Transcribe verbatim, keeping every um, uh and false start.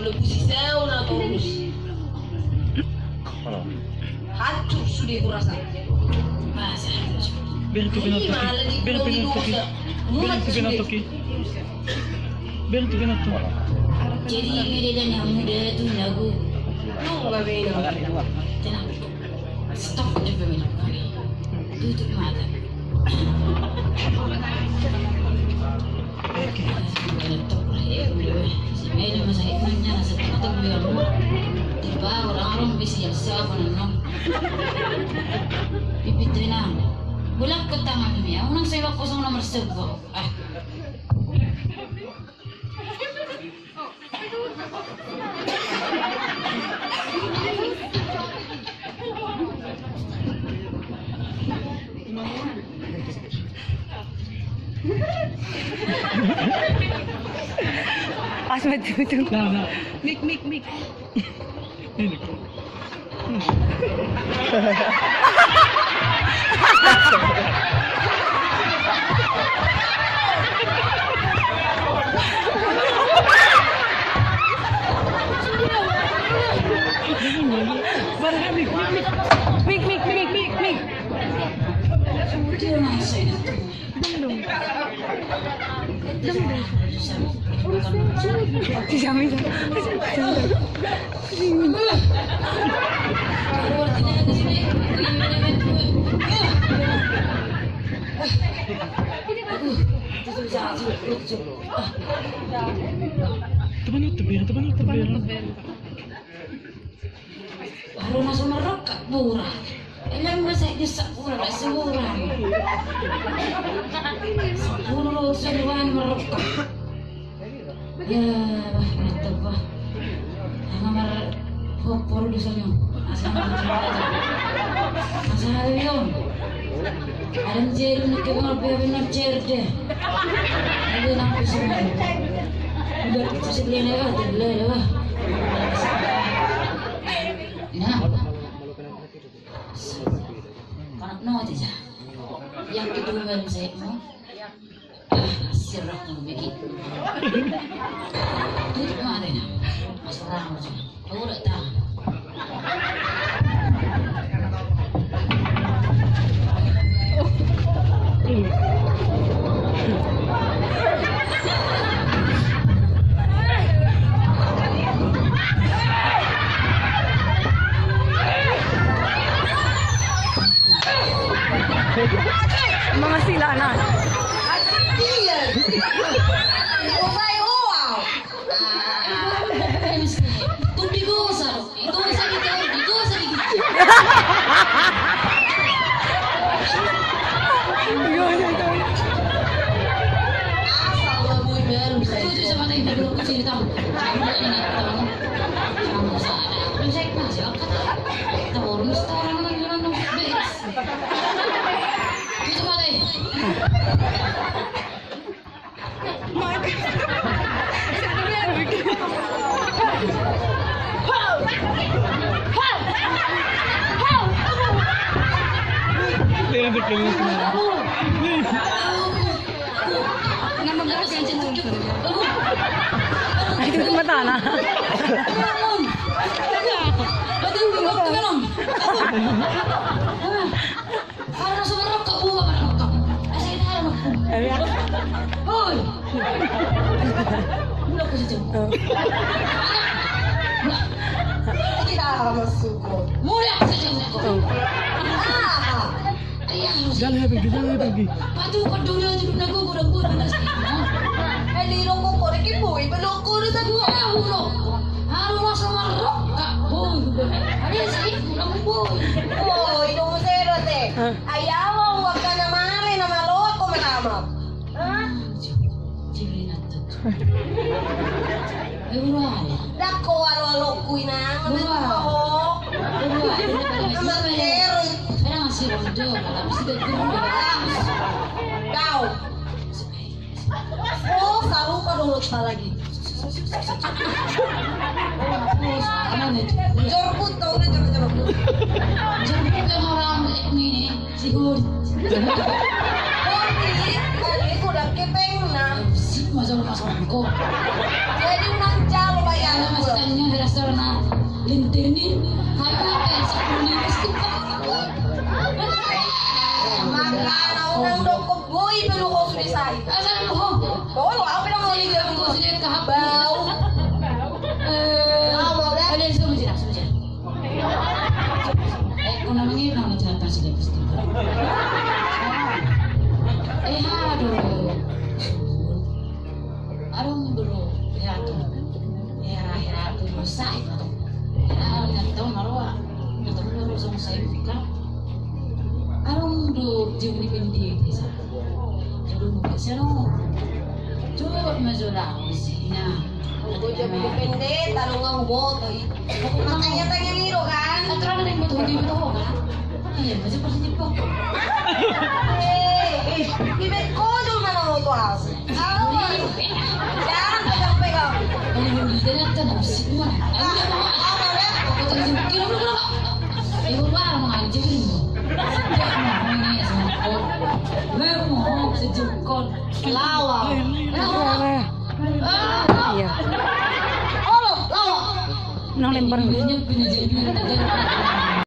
Pusiseu na torus. Hancur sude hurasa. Beri tu penonton. Beri penonton. Beri tu penonton. Beri tu penonton. Jadi, beda dengan muda tu lagu. Tenang. Stop dulu. Tutup mata. Tiba orang-orang bisi yang siapa nang. Pipit tenang. Bulak ke tangan mi. Unang sewa kosong nomor sebuah. Ah. Pas betul tu. Nah, nah. Mik, mik, mik. Ini. Mik, mik, mik, mik, mik. Teman teman, teman teman. Baru na so marrongkap bura. Elem ma sai di sapulu, ra sapulu. Sapulu do so di bani marrongkap. Ya, bah, mantap, bah. Anga mar hopor do sonyo. Asa mar hopor. Asa hari on. Adam jeru na ke bang, apa benar jeru deh. Ini nampu semua. Udah kita sebelah lewat, sebelah lewat. Nah. Kanak no aja. Yang kedua saya mau. Ah, sirah mau bikin. Tutup mata ya. Mas orang aja. Udah tahan. Mga sila na. Iya. Ubay, wow. Tung digosa, digosa di tau, digosa di. Setuju sama tadi, dulu aku cerita. Kamu ini, kamu. Kamu sana. Terus saya masih angkat. Tahu, orang setoran, orang, orang, orang. Setuju sama tadi. Itu cuma tanah. Karena so marrongkap, buka marrongkap. Asa kita harap aku. Iya. Hoi. Mulak ke situ. Oh. Mulak. Kita harap masuk. Mulak ke situ. Oh. Ah. Iya. Jangan happy, jangan happy. Patu peduli aja dulu, aku udah buat, udah sih. Eh, di rokok korek ibu, ibu rokok udah satu. Udah, udah. Aduh, masa marrongkap, boy. Ada sih, kurang boy. Boy, dong, saya rasa. Hah? Ai ahu angka na male na malo angka manama. Hah? Jadi nanti. Eh, uruan. Dakko alo-alokku inang. Uruan. Uruan. Amat keru. Ada masih rondo, tapi sudah dulu. Kau. Oh, sarupa dohot sa lagi. Jorbut, tau na jorbut, jorbut. Jorbut yang orang ini, si Hud. Hud, ini, tadi ku udah kepeng, nah. Si, masa lu masuk ko. Jadi, unang jalo bayar. Masa Sai. Ah, na tahu na roa. Na tahu na roa sama saya buka. Arung do jauh di pendeta sa. Jauh di pendeta sa no. Jauh majola sina. Jauh di pendeta, tahu nggak boto i. Makanya tanya ni ro kan. Aturan ada yang boto di boto kan. Iya, masih positif kok. Eh, eh, di bet kau dulu mana mau tuh? Lawa. Iya. Lawa. Nang lempar.